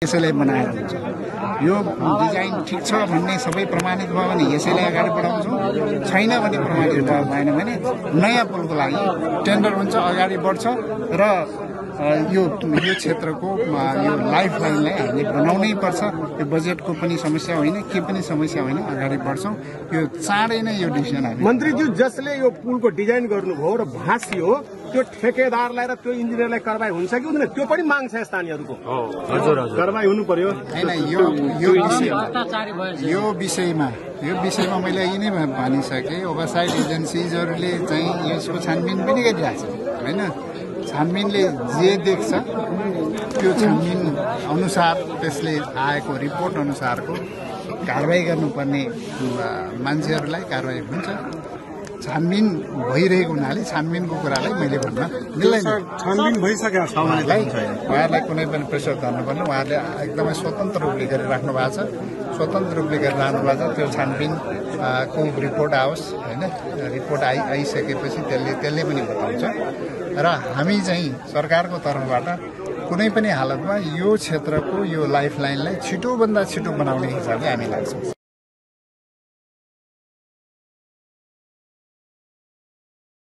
यसैलाई बनाएर हुन्छ। यो डिजाइन ठिक छ भन्ने सबै प्रमाणित भयो भने यसैलाई अगाडि बढाउँछौँ, छैन भने प्रमाणित भएन भने नयाँ पुलको लागि टेन्डर हुन्छ, अगाडि बढ्छ र यो क्षेत्रको यो लाइफ लाइनलाई हामीले बनाउनै पर्छ। यो बजेटको पनि समस्या होइन, के पनि समस्या होइन, अगाडि बढ्छौँ। यो चाँडै नै यो डिसिजन हामी मन्त्रीज्यू जसले यो पुलको डिजाइन गर्नुभयो र भाँसियो त्यो ठेकेदारलाई र त्यो इन्जिनियरलाई कारबाही हुन्छ कि हुँदैन त्यो पनि माग छ स्थानीयहरूको। हजुर हजुर कारबाही हुनु पर्यो। हैन, यो विषयमा मैले यही नै भनिसकेँ। ओभरसाइट एजेन्सिजहरूले चाहिँ यसको छानबिन पनि गरिरहेछ होइन। छानबिनले जे देख्छ त्यो छानबिन अनुसार त्यसले आएको रिपोर्ट अनुसारको कारबाही गर्नुपर्ने मान्छेहरूलाई कारबाही हुन्छ। छानबिन भइरहेको हुनाले छानबिनको कुरालाई मैले भन्न मिल्दैन। छानबिन भइसकेको छ। उहाँहरूलाई कुनै पनि प्रेसर गर्नुपर्ने, उहाँहरूले एकदमै स्वतन्त्र रूपले गरिराख्नु भएको छ। स्वतन्त्र रूपले गरिरहनु भएको छ। त्यो छानबिन को रिपोर्ट आओस् होइन। रिपोर्ट आइसकेपछि त्यसले पनि बताउँछ र हामी चाहिँ सरकारको तर्फबाट कुनै पनि हालतमा यो क्षेत्रको यो लाइफ लाइनलाई छिटोभन्दा छिटो बनाउने हिसाबले हामी लाग्छौँ।